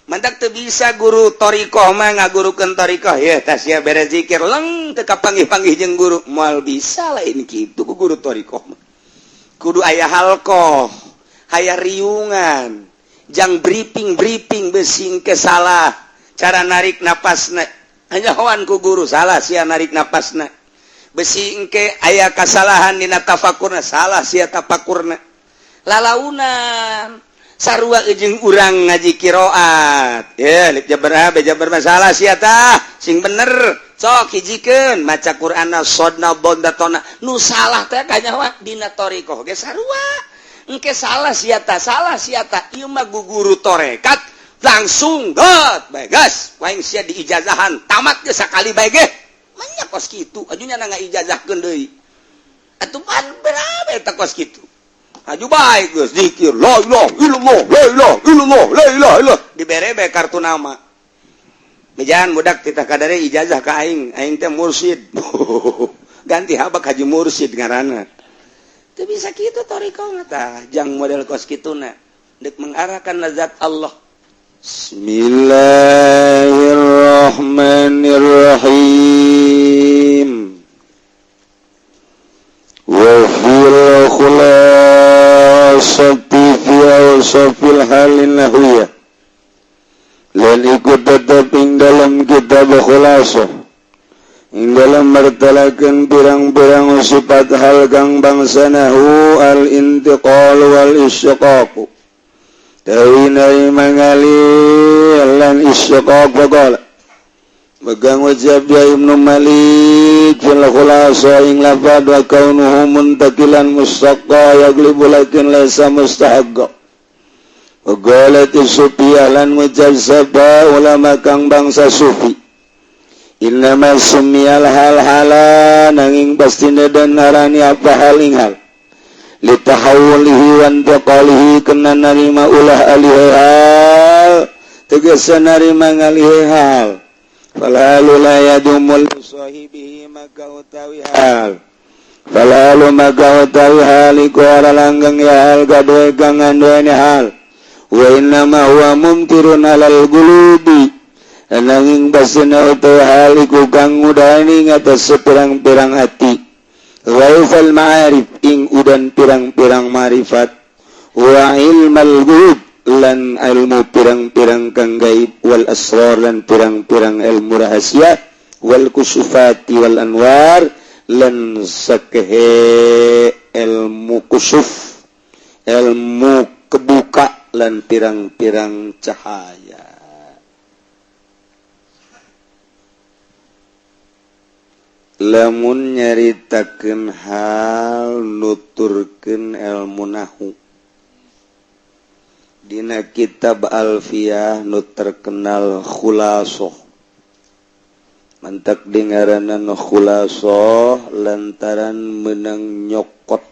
Mantak teu bisa guru thoriqoh mah ngagurukeun thoriqoh ya, tas ya beres zikir leng teu kapanggih-panggih jeung guru, moal bisa. Lain kitu ku guru thoriqoh mah, kudu aya halqoh, aya riungan jang briefing briefing, besing ke salah cara narik napasna, hanyahoan ku guru, salah sia narik napasna, besi engke aya kasalahan dina tafakurna, salah sia tafakurna, lalaunan. Sarua jeung urang ngaji kiroat ya, alif jabar a, be jabar masalah sia tah, sing bener sok hijikeun maca Qur'anna, sodna bondatona nu salah teh kanyahoan. Dina thoriqoh ge sarua, engke salah sia tah, salah sia tah. Ieu mah guru torekat langsung got bae, gas waing sia diijazahan, tamat ge sakali bae ge manya kos kitu. Ajunya na ngaijazahkeun deui atuh, pan berapa eta kos kitu? Aju baik geus zikir la ilaha illallah, la ilaha illallah, la ilaha illallah, dibere bae kartu nama, "Mejan budak titah kadare ijazah ka aing, aing teh mursyid." Ganti habak haji mursyid ngaranna. Teu bisa kitu thoriqoh mah tah, jang model kos kituna deuk mengarahkan lazat Allah. Bismillahirrahmanirrahim. Wa fil khulasati fi awsafil halin nahwiyah, lan iku tetep ing dalam kitab khulasah ing dalam mertelakeun pirang-pirang sifat hal kang bangsa nahu, al intiqal wal isyqaq, tawi mangali lan isyqaq. Faqala, megang ucap ya Ibnu Malik fil khulasa ing lafad, wa kaunuhu muntakilan mustaqqa yaglibu lakin laysa mustahaqqa. Wa qalat sufiyah, lan ngucap sapa ulama kang bangsa sufi, innama sumiyal hal hala, nanging pastine dan narani apa hal ing hal, litahawulihi wa intiqalihi, kena narima ulah alih hal, tegese narima ngalih hal. Falalu la yadumul sahibihi, maka utawi hal, falalu maka utawi hal iku ora langgeng ya hal kaduwe kang anduweni hal. Wa innama huwa mumtirun alal gulubi, nanging basina utawi hal iku kang ngudani ngatas sepirang-pirang hati, ghaifal ma'arif, ing udan pirang-pirang marifat, wa ilmal ghuyub, lan ilmu pirang-pirang kang gaib, wal asrar, lan pirang-pirang ilmu rahasia, wal kusufati wal anwar, lan sakehe ilmu kusuf, ilmu kebuka, lan pirang-pirang cahaya. Lamun nyaritakeun hal nuturkeun ilmu nahu dina kitab Alfiyah nu terkenal Khulasoh, mantak dingaranan Khulasoh lantaran menang nyokot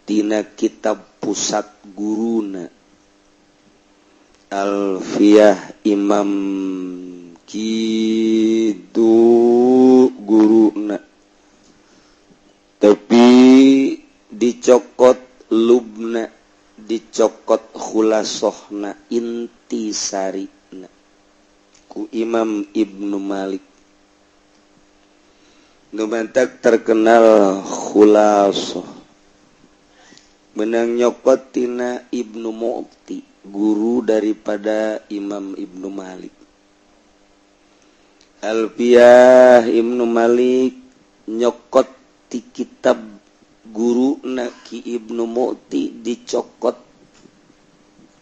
tina kitab pusat guruna Alfiyah Imam kitu guruna, tapi dicokot lubna, dicokot khulasohna, intisarina ku Imam Ibnu Malik, nu mantak terkenal khulasoh, menang nyokot tina Ibnu Mu'ti, guru daripada Imam Ibnu Malik. Alfiyah Ibnu Malik nyokot ti kitab guru Ki Ibnu Mu'ti, dicokot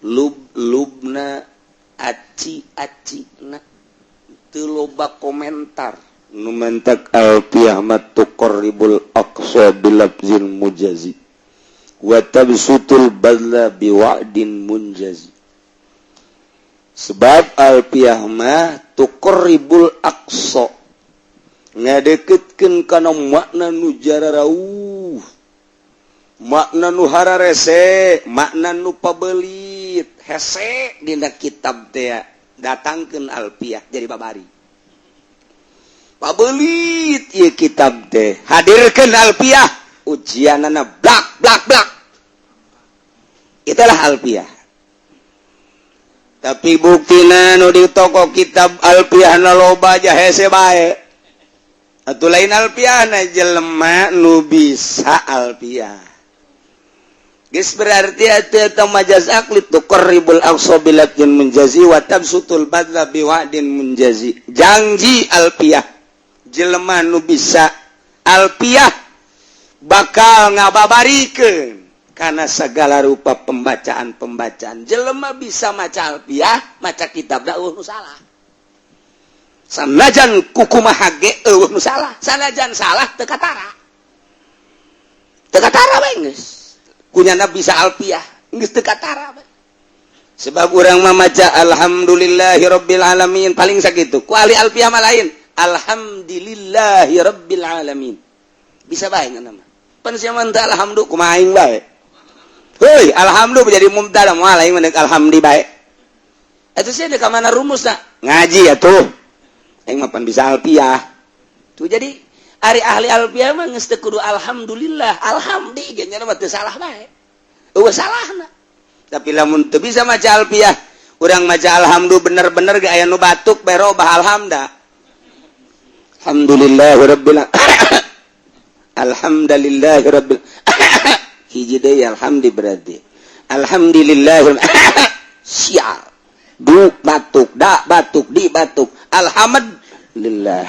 lub lubna, aci aci na, teu loba komentar. Nu mantak Alfiyah mah tuqarribul aqsa bilafzil mujazi wa tabsutul badla biwa'din munjazi, sebab Alfiyah mah tuqarribul aqsa, ngadeketkeun kana makna nu jararauh, makna nu hararese, makna nu pabelit hese dina kitab teh. Datangkeun Alfiyah jadi babari pabelit ieu kitab teh, hadirkeun Alfiyah, ujianana blak blak blak. Itulah Alfiyah. Tapi buktina nu di toko kitab alfiahna loba aja hese bae. Atuh lain alfiahna, jelema nu bisa alfiah. Geus berarti atuh eta majaz akli, tuqarribul aqsa bilafdzin munjazi wa tabsutul badla biwa'din munjazi. Janji alfiah, jelema nu bisa alfiah bakal ngababarikeun karena segala rupa pembacaan-pembacaan. Jelema bisa maca alfiah, maca kitab da euweuh nu salah, sanajan kukumaha ge euweuh nu salah, sanajan salah teu katara, teu katara bae. Geus kunyana bisa alfiah geus teu katara bae, sebab urang mah maca alhamdulillahirabbil alamin paling sakitu. Ku ahli alfiah mah lain, alhamdulillahirabbil alamin bisa bae. Ngan mah pan sia mah teu alhamdu, kumaha aing bae. Hei, alhamdulillah jadi mubtada, moal aing mah alhamdi bae. Eta sih ka mana rumusna? Ngaji ya tuh. Aing mah pan bisa alfiah. Tuh, jadi ari ahli alfiah mah geus teu kudu alhamdulillah, alhamdi ge nya mah teu salah bae. Euweuh salahna. Tapi lamun teu bisa maca alfiah, urang maca alhamdu bener-bener ge aya nu batuk bae robah alhamda. Alhamdulillahirabbil Alhamdulillahirabbil hiji deui alhamdi, berarti alhamdulillah sial du batuk da batuk di batuk alhamdulillah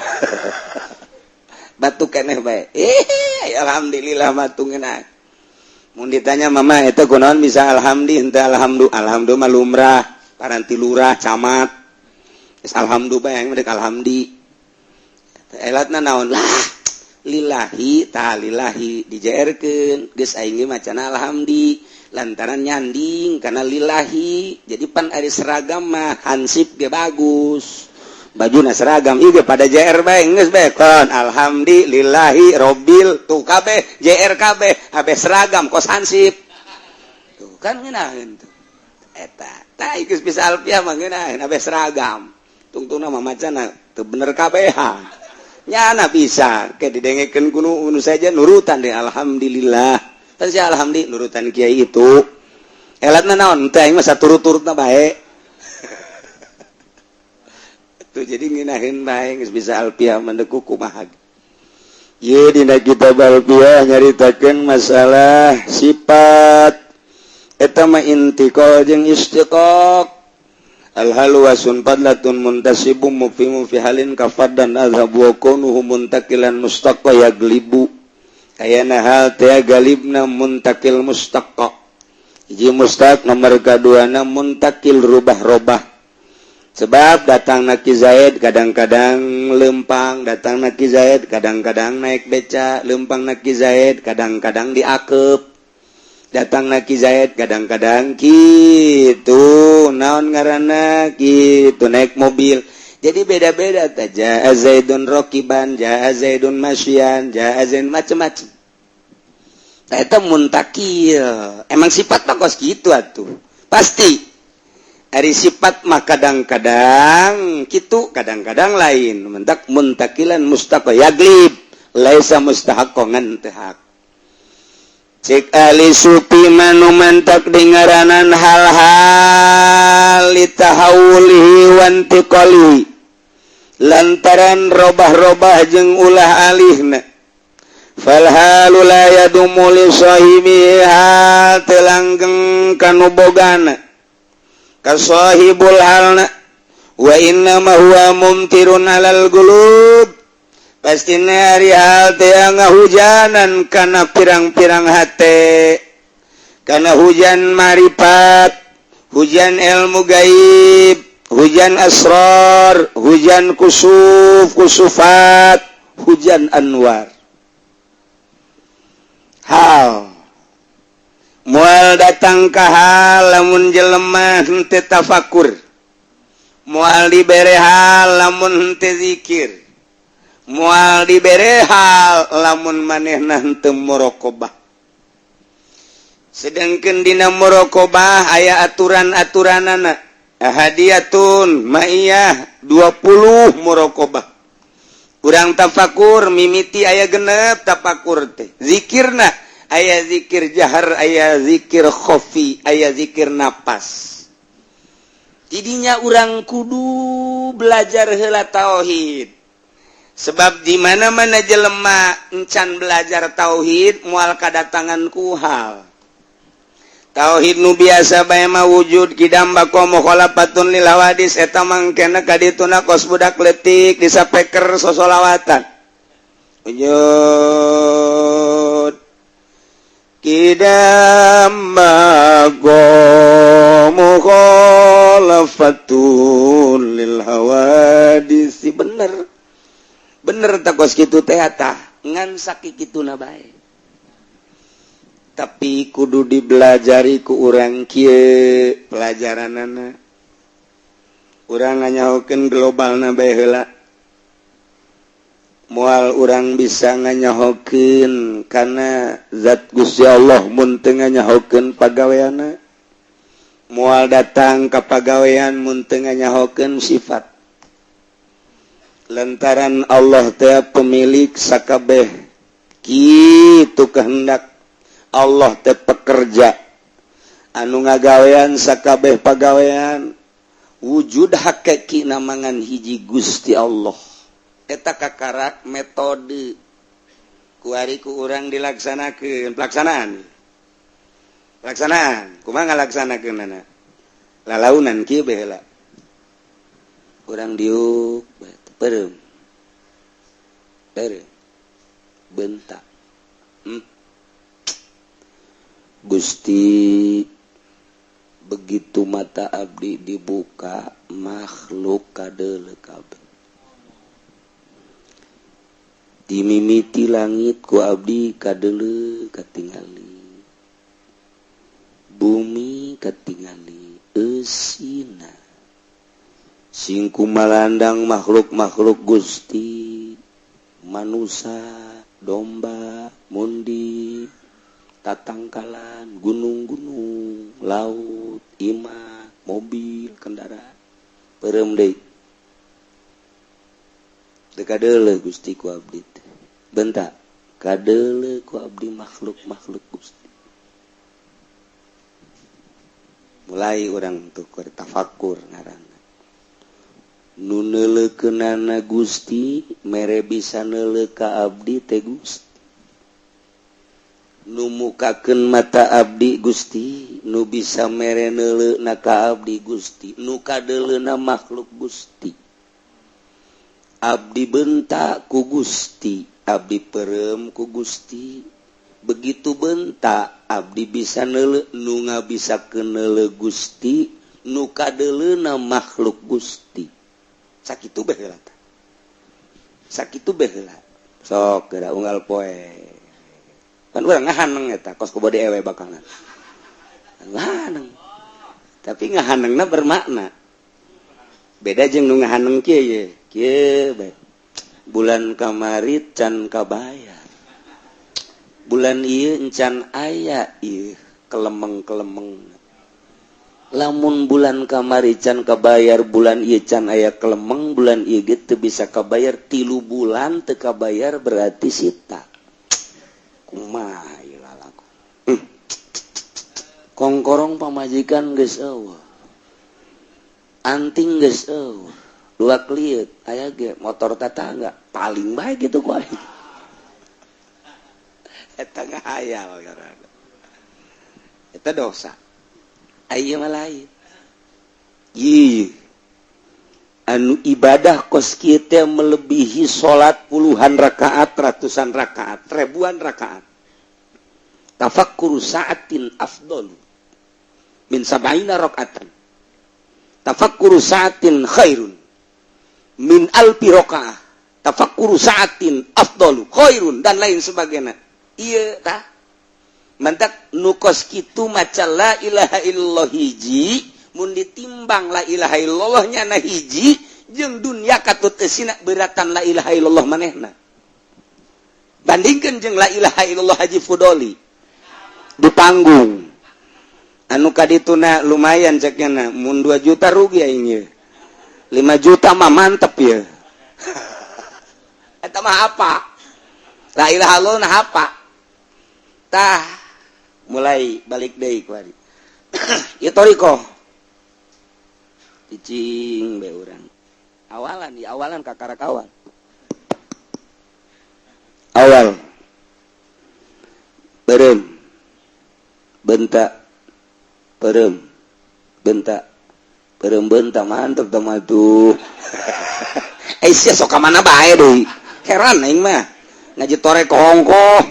batuk keneh bae. Eh, alhamdulillah batuk ngeunah. Mun ditanya mama itu kunaon bisa alhamdi henteu alhamdu? Alhamdu mah lumrah paranti lurah camat. Geus alhamdu bae, aing mah deuk alhamdi. Elatna naon lah? Lillahi ta lillahi dijaerkeun. Geus aing ge macana alhamdi lantaran nyanding karena lillahi. Jadi pan ari seragam mah hansip ge bagus, bajuna seragam ieu ge pada JR bae. Geus bae kon alhamdulillahi robbil tuh kabeh JR kabeh, kabeh seragam kos hansip tuh kan ngeunaheun tuh eta. Tah, geus bisa alfiah mah ngeunaheun, kabeh seragam. Tungtungna mah macana teu bener kabeh nyana bisa kayak didengekeun kuno nu saja nurutan deh. Alhamdulillah kan si alhamdulillah nurutan kiai itu elatna naon teh? Aing mah saturut-turutna bae tuh. Jadi ngeunaheun bae geus bisa alfiah mendeku kumaha. Ye, dina kitab alfiah nyaritakeun masalah sifat eta mah intiqal jeung istiqaq. Alhalu wasun fadlatun muntasibum mufhimu fi halin kafaddan azhabu wa kaunuhu muntakilan mustaqqa yaglibu. Kayana hal teh galibna muntakil mustaqqa. Hiji mustaq, nomor kaduana muntakil, rubah-robah, sebab datang naki Zaid kadang-kadang lempang, datang naki Zaid kadang-kadang naik beca, lempang naki Zaid kadang-kadang diakep, datang naki Zaid kadang-kadang gitu naon ngaranna gitu naik mobil. Jadi beda-beda aja. Zaidun rokiban, jaa Zaidun masyian, jaa Zaidun macem-macem. Nah, itu muntakil. Emang sifat mah kos gitu atuh pasti. Ari sifat mah kadang-kadang gitu, kadang-kadang lain. Mentak muntakilan mustaqa yaglib laisa mustahaqqan teu hak. Cek ahli sufi manu mantak dingaranan hal-hal litahawulihi wantiqalihi, lantaran robah-robah jeung ulah alihna. Fal halu la yadumu li sahibi, hal teu langgeng kanu bogana, ka sahibul halna. Wa inna ma huwa mumtirun alal qulub, pasti hari hal teh ngahujanan kana pirang-pirang hate, karena hujan marifat, hujan ilmu gaib, hujan asror, hujan kusuf kusufat, hujan anwar. Hal mual datang ka hal lamun jelema henteu tafakur, mual dibere hal lamun henteu zikir, mual dibere hal lamun manehna henteu muraqabah. Sedangkan dina muraqabah aya aturan-aturanana, hadiatun ma'iyah 20 muraqabah. Kurang tafakur mimiti aya genep tafakur teh. Zikirna aya zikir jahar, aya zikir khofi, aya zikir napas. Tidinya urang kudu belajar heula tauhid, sebab di mana-mana jelema encan belajar tauhid moal kadatangan ku hal tauhid. Nu biasa bae mah wujud kidam baqa mukhalafatun lil hawadis. Eta mangkena kadituna kos budak letik disapeker sosolawatan, wujud kidam baqa mukhalafatun lil hawadis. Bener bener tak kos kitu teh, tah ngan sakituna bae, tapi kudu dibelajari ku urang kieu pelajaranana. Urang nganyahokeun globalna bae heula. Moal urang bisa nganyahokeun kana zat Gusti Allah mun teu nganyahokeun pagaweanna. Moal datang ka pagawean mun teu nganyahokeun sifat, lantaran Allah teh pemilik sakabeh kitu kehendak. Allah teh pekerja anu ngagawean sakabeh pagawean. Wujud hakiki namangan hiji Gusti Allah. Eta kakarak metode kuari ku urang dilaksanakeun. Pelaksanaan, pelaksanaan kumaha ngalaksanakeunana? Lalaunan kieu bae heula. Urang diuk, peureum, peureum, bentak. Gusti, begitu mata abdi dibuka, makhluk kadeuleu kabeh. Dimimiti langit ku abdi kadeuleu katingali, bumi katingali, eusina singku malandang makhluk-makhluk Gusti, manusia, domba, mundi, tatangkalan, gunung-gunung, laut, imah, mobil, kendaraan. Peureum deui. Teu kadeuleu Gusti ku abdi teh. Bentak, kadeuleu ku abdi makhluk-makhluk Gusti. Mulai urang tukur tafakur ngaranna. Nu neuleukeunana Gusti, mere bisa neuleuh ka abdi teh Gusti. Nu mukakeun mata abdi Gusti, nu bisa mere neuleuh ka abdi Gusti, nu kadeuleuna makhluk Gusti. Abdi bentak ku Gusti, abdi peureum ku Gusti. Begitu bentak, abdi bisa neuleuh. Nu ngabisakeun neuleuh Gusti, nu kadeuleuna makhluk Gusti. Sakitu bae heula tah, sakitu bae heula. Sok geura unggal poe kan urang ngahaneng eta kos ku bode ewe bakalan ngahaneng, tapi ngahanengna bermakna, beda jeung nu ngahaneng kieu ye kieu bae. Bulan kamari can kabayar, bulan ieu encan aya ieu kelemeng-kelemeng. Lamun bulan kamari can kabayar, bulan ieu can aya kelemeng, bulan ieu ge teu bisa kabayar, 3 bulan teu kabayar, berarti sita. Kumaha ieu lalaku? Kongkorong pamajikan geus euweuh, anting geus euweuh, dua kliut aya ge motor tetangga paling baik gitu ku aing. Eta ngahayal ngaranna, eta dosa. Aya mah lain. Ih, anu ibadah kos kieu teh melebihi salat puluhan rakaat, ratusan rakaat, ribuan rakaat. Tafakkur sa'atin afdol min sab'ina rakaatan, tafakkuru sa'atin khairun min alfi rakaah, tafakkuru sa'atin afdalu khairun, dan lain sebagainya. Iya tah, mantak nu kos kitu maca la ilaha illallah hiji, mun ditimbang la ilaha illallah nyana hiji jeung dunya katut eusina, beratan la ilaha illallah manehna. Bandingkeun jeung la ilaha illallah Haji Fudoli di panggung anu kadituna lumayan ceknya, mun 2 juta rugi aing ye, 5 juta mah mantep ya. Eta mah apa la ilaha illallah? Nah, apa tah, mulai balik deui kuari ieu thoriqoh. Cicing bae urang. Awalan di awalan kakarak awal. Awal. Berem. Bentak. Perem. Bentak. Perem bentak mantep tah mah tuh. Eh sia sok ka mana bae deui. Heran aing mah. Ngaji torek hongkong.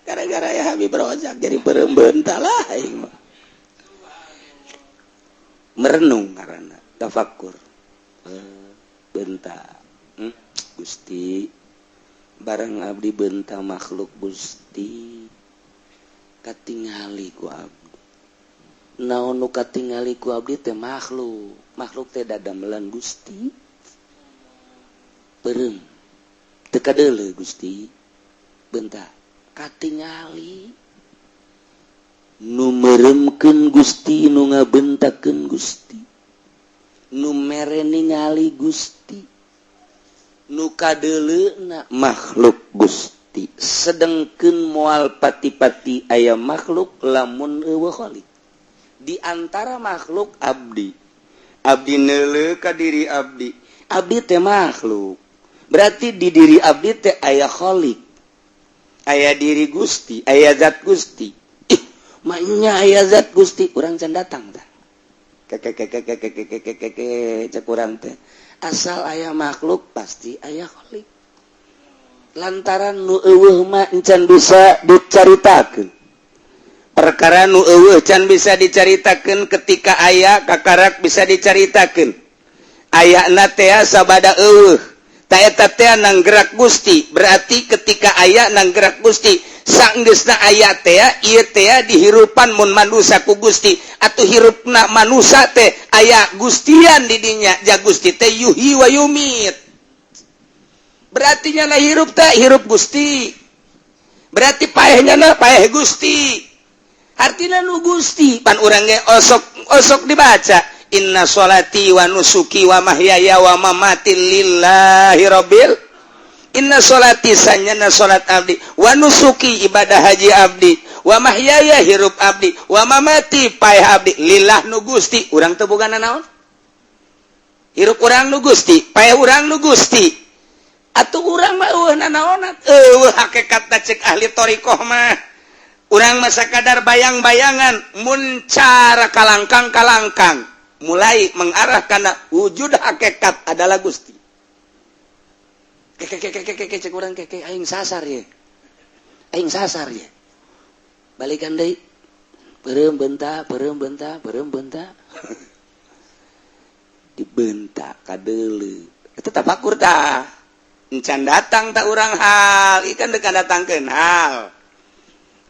Gara-gara ya Habib Rozak jadi perem bentak lah aing mah. Merenung karena tafakur. Bentak. Gusti barang abdi benta makhluk Gusti katingali ku abdi. Naon nu katingali ku abdi teh makhluk. Makhluk teh dadamelan Gusti. Peureum teu kadeuleu Gusti. Benta katingali nu meureumkeun Gusti, nu ngabentakeun Gusti, nu mere ningali Gusti, nu kadeuleuna makhluk Gusti. Sedengkeun moal pati-pati aya makhluk lamun eueuh khalik. Di antara makhluk abdi, abdi neuleuh ka diri abdi, abdi teh makhluk. Berarti di diri abdi teh aya khalik, aya diri Gusti, aya zat Gusti. Ih, maknya aya zat Gusti, urang can datang tah. Kekekekekekekekekeke cek urang teh. Asal aya makhluk pasti aya khalik. Lantaran nu eueuh mah encan bisa dicaritakeun. Perkara nu eueuh can bisa dicaritakeun, ketika aya kakarak bisa dicaritakeun. Ayana teh sabada eueuh. Ta eta teh nanggerak Gusti, berarti ketika aya nanggerak Gusti, sanggeusna aya teh ieu teh dihirupan mun manusa ku Gusti, atuh hirupna manusa teh aya Gustian di dinya, ja Gusti teh yuhyi wa yumit. Berarti nyana hirup teh hirup Gusti. Berarti paehnya na paeh Gusti. Artinya nu Gusti pan urang ge osok osok dibaca inna sholati wa nusuki wa mahyaya wa mamati lillahi rabbil. Inna sholati sanyana sholat abdi, wa nusuki ibadah haji abdi, wa mahyaya hirup abdi, wa mamati paeh abdi, lillah nu Gusti. Urang teu boga nanaon? Hirup urang nu Gusti, paeh urang nu Gusti. Atuh urang mah eueuh nanaonan? Eueuh hakikatna cek ahli thariqah mah. Urang mah sakadar bayang-bayangan mun cara kalangkang-kalangkang mulai mengarah kana wujud hakikat adalah Gusti. Keke cek urang keke aing sasar ye. Aing sasar ye. Balikan deui. Peureum benta, peureum benta, peureum benta. Dibentak kadeuleu. Eta tafakur tah. Encan datang tak urang hal, ikan deuk datangkeun hal.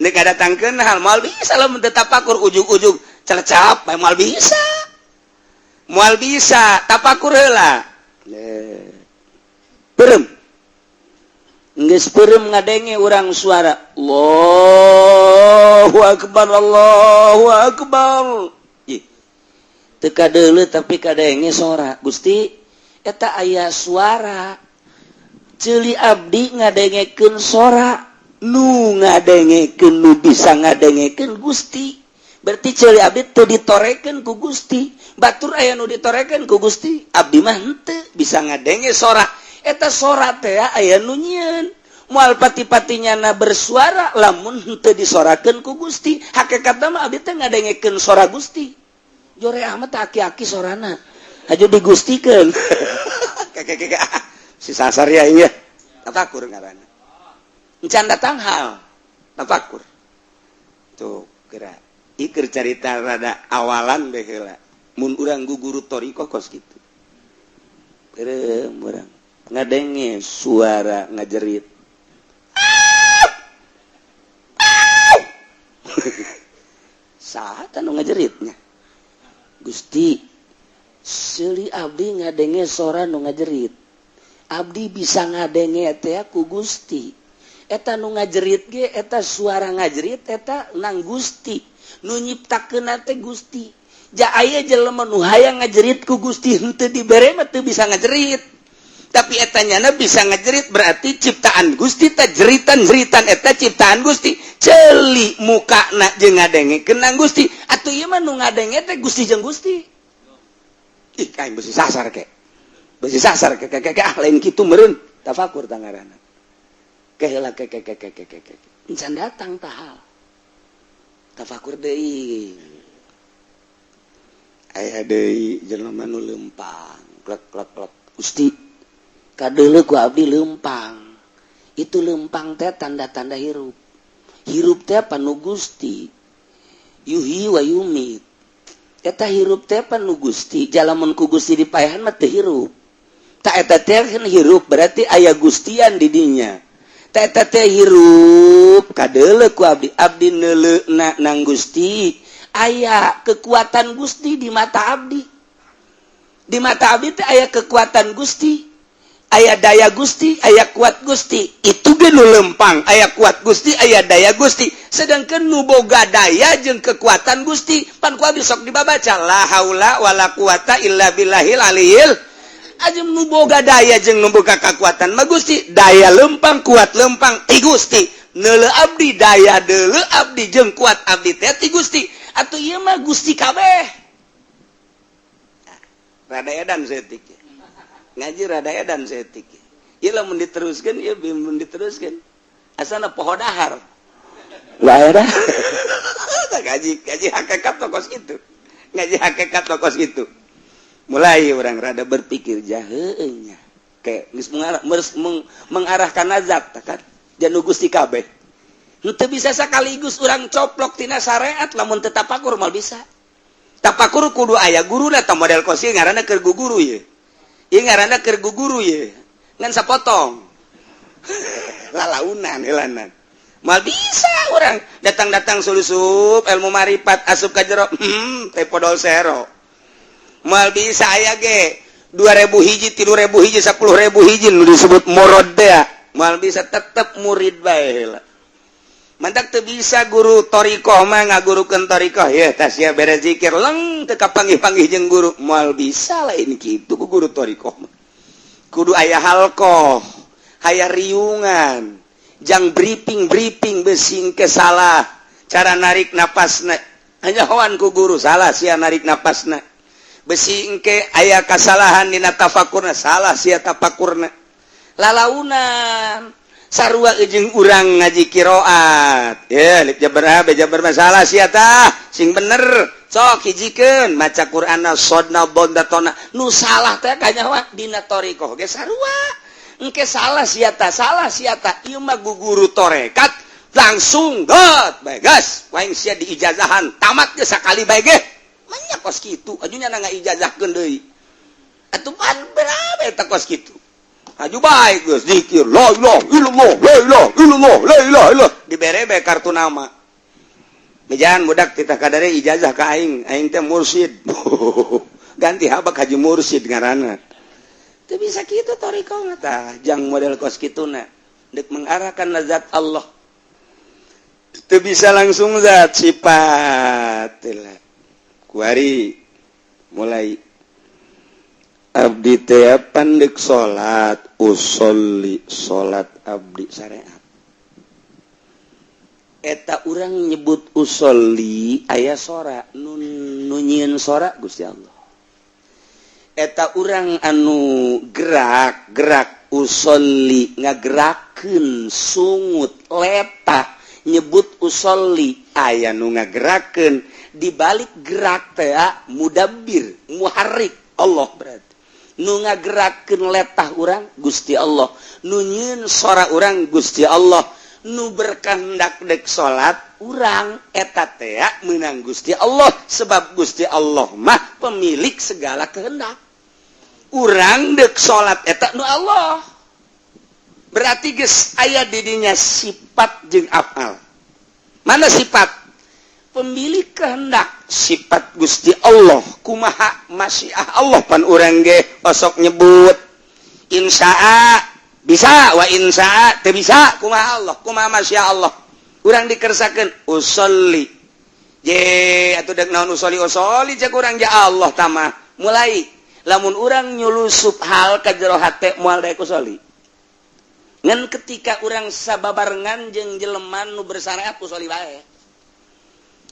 Deuk datangkeun hal moal bisa lamun teu tafakur ujug-ujug celecap bae moal bisa. Moal bisa tafakur heula. Peureum. Geus peureum ngadenge urang suara Allahu akbar Allahu akbar. Ih. Teu kadeuleu tapi kadenge sora. Gusti eta aya suara. Ceuli abdi ngadengekeun sora, nu ngadengekeun nu bisa ngadengekeun Gusti. Berarti ceuli abdi teu ditorekeun ku Gusti. Batur aya nu ditorekeun ku Gusti, abdi mah henteu bisa ngadenge sora. Eta sora teh aya nu nyieun. Moal pati-patinya na bersuara lamun henteu disorakeun ku Gusti. Hakikatna mah abdi teh ngadengekeun sora Gusti. Jore amat aki-aki sorana. Hajo digustikeun. Kekekeke si sasar ya iya. Tafakur ngaranna. Encan datang hal tafakur. Tuh geura. Iker carita rada awalan bae heula. Mun urang guguru thariqah kos kitu. Peureum urang ngadenge suara ngajerit. Saha nu ngajeritnya? Gusti, seuli abdi ngadenge sora nu ngajerit. Abdi bisa ngadenge teh ku Gusti. Eta nu ngajerit ge eta suara ngajerit eta nang Gusti. Nu nyiptakeun teh Gusti. Ja aya jelema nu hayang ngajerit ku Gusti henteu dibere mah teu bisa ngajerit. Tapi etanya bisa ngejerit, berarti ciptaan Gusti. Ta jeritan-jeritan eta ciptaan Gusti. Ceuli muka na jeung ngadenge kenang Gusti. Atuh ieu mah nu ngadenge teh Gusti jeung Gusti. Ih, kain besi sasar ke. Besi sasar ke ke ke, ah, lain kitu meureun. Tafakur tangarana. Ke heula, ke ke ke ke ke ke. Encan datang tahal. Tafakur deui. Aya deui jelema nu lempang, klek klek klek. Gusti, kadeuleu ku abdi lempang. Itu lempang teh tanda-tanda hirup. Hirup teh panu Gusti. Yuhyi wa yumit. Eta hirup teh panu Gusti. Jalamun ku Gusti dipaehan mah teu hirup. Tak eta teh hirup berarti aya Gustian di dinya. Tak eta teh hirup, kadeuleu ku abdi, abdi neuleuna nang Gusti. Aya kekuatan Gusti di mata abdi. Di mata abdi teh aya kekuatan Gusti. Aya daya Gusti, aya kuat Gusti. Itu ge nu lempang, aya kuat Gusti, aya daya Gusti. Sedangkan nu boga daya jeung kekuatan Gusti, pan ku abdi sok dibabaca la haula wala quwata illa billahil aliyil. Ajeng nu boga daya jeung nu boga kekuatan mah Gusti. Daya lempang, kuat lempang ti Gusti. Neuleu abdi daya deuleu abdi jeung kuat abdi teh ti Gusti. Atuh ieu mah Gusti kabeh. Rada edan saeutik. Ngaji rada edan saeutik. Ieu lamun diteruskeun, ieu mun diteruskeun. Asana poho dahar. Lah era. Ngaji ngaji hakikat tokos itu. Ngaji hakikat tokos itu. Mulai orang rada berpikir jaheunya. Kayak geus mengarah, mengarahkan azab kan. Janu Gusti kabeh. Henteu bisa sekaligus urang coplok tina syariat lamun teu tapakur, moal bisa. Tapakur kudu aya guruna. Tah, model kosi ngaranna keur guru ye. Ieu ngaranna keur guru ye. Ngan sapotong. Lalaunan helanan. Moal bisa orang datang-datang sulusup ilmu marifat asup ka jero, teh podol sero. Moal bisa. Aya ge 2000 hiji, 3000 hiji, 10.000 hiji nu disebut murad teh. Moal bisa, tetep murid bae heula. Mantak teu bisa guru thoriqoh mah ngagurukeun thoriqoh ya, tas ya beres zikir leng teu kapanggih-panggih jeung guru, moal bisa. Lain kitu ku guru thoriqoh mah. Kudu aya halqoh, aya riungan jang briefing briefing, besing ke salah cara narik napasna, hanyahoan ku guru, salah sia narik napasna. Besi engke aya kasalahan dina tafakurna, salah sia tafakurna. Lalaunan sarua jeung urang ngaji kiroat ya, alif jabar a, be jabar masalah sia, tah sing bener, sok hijikeun maca Qur'anna, sodna bondatona nu salah teh kanyawa. Dina thoriqoh ge sarua, engke salah sia ta, salah sia ta. Ieu mah guru torekat langsung got bae, gas waing sia diijazahan tamat ge sakali bae ge. Manya kos kitu ajunya na ngaijazahkeun deui atuh, pan berapa eta kos kitu? Aju bae geus zikir la ilaha illallah, la ilaha illallah, la ilaha illallah, dibere bae kartu nama. Mejan budak titah kadare ijazah ka aing, aing teh mursyid. Ganti habak haji mursyid ngaranna. Teu bisa kitu thoriqoh mah. Tah, jang model kos kituna deuk mengarahkan zat Allah. Teu bisa langsung zat sifat. Kuari mulai abdi teh pandek salat, usolli, salat abdi syariat. Eta urang nyebut usolli aya sora, nun nu nyieun sora Gusti Allah. Eta urang anu gerak gerak usolli, ngagerakeun sungut letah nyebut usolli, aya nu ngagerakeun. Di balik gerak teh mudabbir muharrik Allah. Berarti nu ngagerakeun letah urang Gusti Allah, nu nyieun sora urang Gusti Allah, nu berkehendak dek salat urang eta teh menang Gusti Allah, sebab Gusti Allah mah pemilik segala kehendak. Urang dek salat eta nu Allah. Berarti geus aya didinya sifat jeung afal. Mana sifat pemilik kehendak, sifat Gusti Allah kumaha masyiah Allah. Pan urang ge osok nyebut insya'a bisa wa insya'a teu bisa. Kumaha Allah, kumaha masya Allah? Urang dikersakeun usolli je atuh dek naon usolli usolli cek urang, ja Allah tamah mulai. Lamun urang nyulusup hal ka jero hate, moal daek usoli. Ngan ketika urang sababarengan jeung jelema nu bersyariat, usoli bae,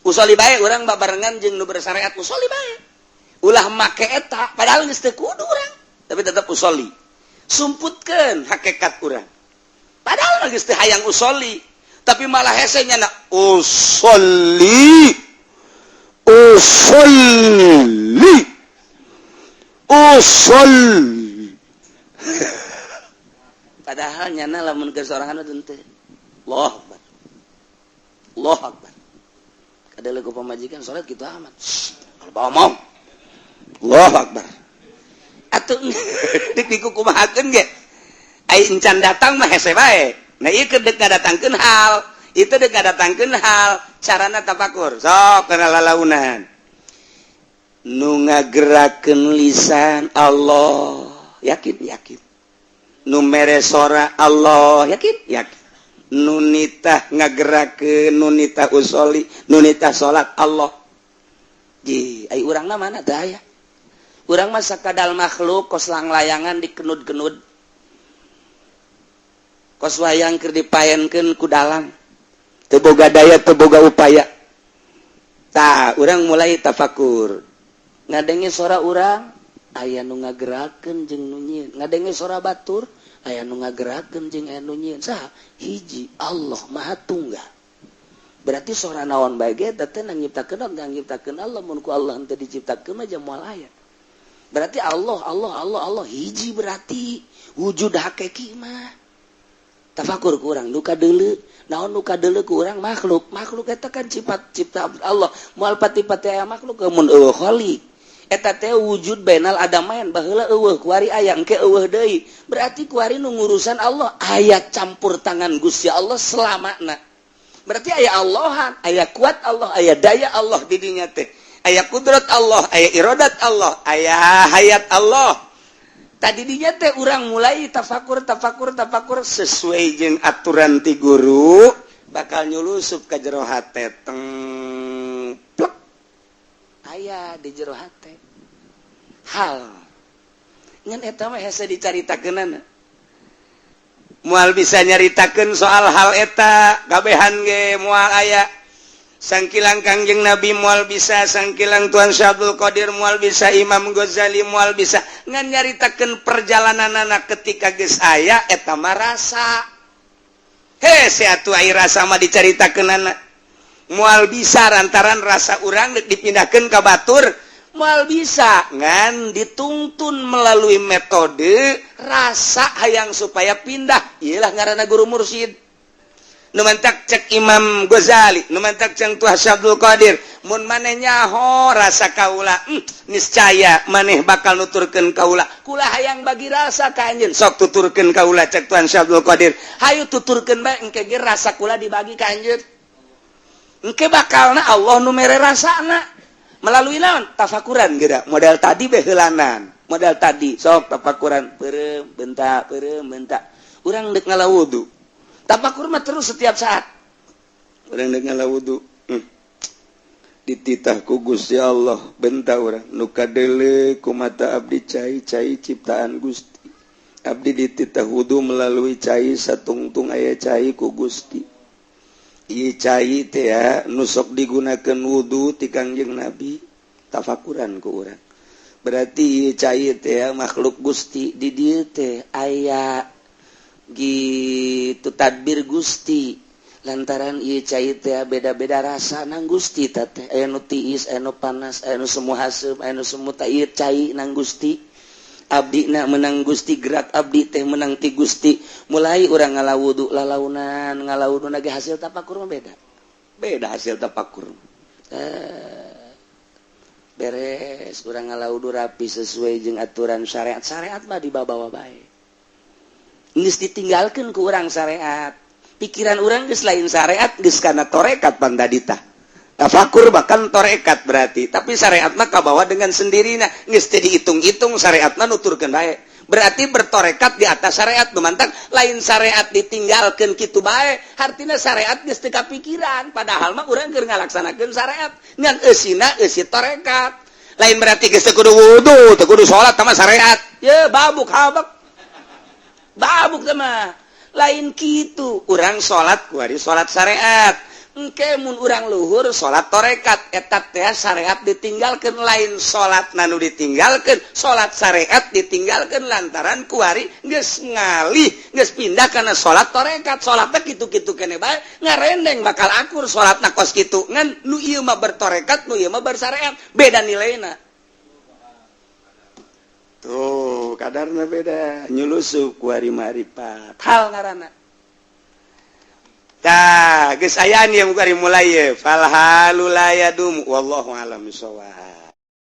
usoli bae. Urang babarengan jeung nu bersyariat, usoli bae. Ulah make eta, padahal geus teu kudu urang, tapi tetap usoli. Sumputkeun hakikat urang, padahal geus teu hayang usoli, tapi malah hese nya usoli, usoli, usoli. Padahal nyana lamun ke sorangan teu. Allah Akbar, Allah Akbar. Ada lagu pamajikan salat gitu amat kalau bawa mau Allah Akbar atuh dek dikukumahakeun ge ai encan datang mah hese bae. Nah, ieu keur dek ngadatangkeun hal itu, dek ngadatangkeun hal, carana tafakur. Sok kana lalaunan, nu ngagerakeun lisan Allah, yakin, yakin. Nu mere sora Allah, yakin, yakin. Nu nitah ngagerakeun, nu nitah usoli, nu nitah salat, Allah. Ji ai urangna mana teh aya? Urang mah sakadal makhluk, kos langlayangan dikenud-kenud, kos wayang keur dipaenkeun ku dalang, teu boga daya, teu boga upaya. Tah, urang mulai tafakur, ngadenge sora urang, aya nu ngagerakeun jeung nu nyieun. Ngadenge sora batur, aya nu ngagerakeun jeung aya nu nyieun. Saha? Hiji, Allah Maha Tunggal. Berarti sora naon bae ge teh nyiptakeun, nyiptakeun Allah. Mun ku Allah henteu diciptakeun mah moal aya. Berarti Allah, Allah, Allah, Allah hiji. Berarti wujud hakiki mah tafakur kurang duka dulu naon duka dulu kurang makhluk. Makhluk eta kan sifat cipta Allah, moal pati-pati aya makhluk mun euweuh khaliq. Eta teh wujud bainal adamain, baheula euweuh, kuari aya, engke euweuh deui. Berarti kuari nu ngurusan Allah, aya campur tangan Gusti Allah selamana. Berarti aya Allahan, aya kuat Allah, aya daya Allah di dinya teh, aya kudrat Allah, aya irodat Allah, aya hayat Allah. Tadi dinya teh urang mulai tafakur, tafakur, tafakur sesuai jeung aturan ti guru, bakal nyulusup ke jero hate, teng plek, aya di jero hate hal. Ngan eta mah hese dicaritakeunana, moal bisa nyaritakeun soal hal eta kabehan ge moal aya. Sangkilang Kangjeng Nabi mual bisa, sangkilang Tuan Syabdul Qadir mual bisa, Imam Ghazali mual bisa ngan nyaritakeun perjalanan anak ketika geus aya eta mah rasa. Hese atuh ai rasa mah dicaritakeun anak, mual bisa. Lantaran rasa urang dek dipindahkeun ka batur mual bisa, ngan dituntun melalui metode rasa hayang supaya pindah. Iyalah ngaranna guru mursyid. Nu mantak cek Imam Ghazali, nu mantak cek Tuhan Abdul Qadir, mun maneh nyaho rasa kaula, niscaya maneh bakal nuturkeun kaula. Kula hayang bagi rasa ka anjeun, sok tuturkeun kaula. Cek Tuhan Abdul Qadir, hayu tuturkeun bae, engke ge rasa kula dibagi ka anjeun. Engke bakalna Allah nu mere rasana melalui naon? Tafakuran geura model tadi beheulanan, model tadi. Sok tafakuran, peureum bentak, peureum bentak. Urang dek ngala wudu, tafakur mah terus setiap saat. Urang dek ngala wudu, dititah ku Gusti Allah bentak urang, nu kadele ku mata abdi cai, cai ciptaan Gusti. Abdi dititah wudu melalui cai, satungtung aya cai ku Gusti. Ieu cai teh ya nu sok digunakeun wudu ti Kangjeng Nabi. Tafakuran ku urang, berarti ieu cai teh makhluk Gusti, di dieu teh aya gitu tadbir Gusti. Lantaran ieu cai teh beda-beda rasa nang Gusti teh, aya nu tiis, aya nu panas, aya nu semu haseum, aya nu semu ta. Ieu cai nang Gusti, abdi na menang Gusti, gerak abdi teh menang ti Gusti. Mulai urang ngala wudu, lalaunan ngala wudu lagi, hasil tapakur mah beda beda hasil tapakur. Beres urang ngala wudu rapi sesuai jeung aturan syariat. Syariat mah dibawa bae, geus ditinggalkeun ku urang syariat. Pikiran urang geus lain syariat, geus kana torekat. Pan tadi tah tafakur bahkan torekat berarti, tapi syariat mah kabawa dengan sendirinya, geus teu dihitung-hitung. Syariat mah nuturkeun bae, berarti bertorekat di atas syariat. Nu mantak lain syariat ditinggalkeun kitu bae, artinya syariat geus teu kapikiran, padahal mah urang keur ngalaksanakeun syariat, ngan eusina eusi torekat. Lain berarti geus teu kudu wudu, teu kudu salat sama syariat. Ya babuk habak. Babuk sama. Lain kitu. Urang salat kuari salat syariat. Engke mun urang luhur salat torekat, eta teh syariat ditinggalkeun, lain salat nanu ditinggalkeun, salat syariat ditinggalkeun lantaran kuari geus ngalih, geus pindah kana salat torekat. Salatna kitu-kitu kene bae, ngarendeng bakal akur salatna kos kitu. Ngan nu ieu mah bertorekat, nu ieu mah bersyariat, beda nilaina. Tuh, kadarna beda, nyulusup kuari marifat. Hal ngaranna. Tah, geus aya yang mulai ye. Fal halu la yadum, wallahu alam bisawab.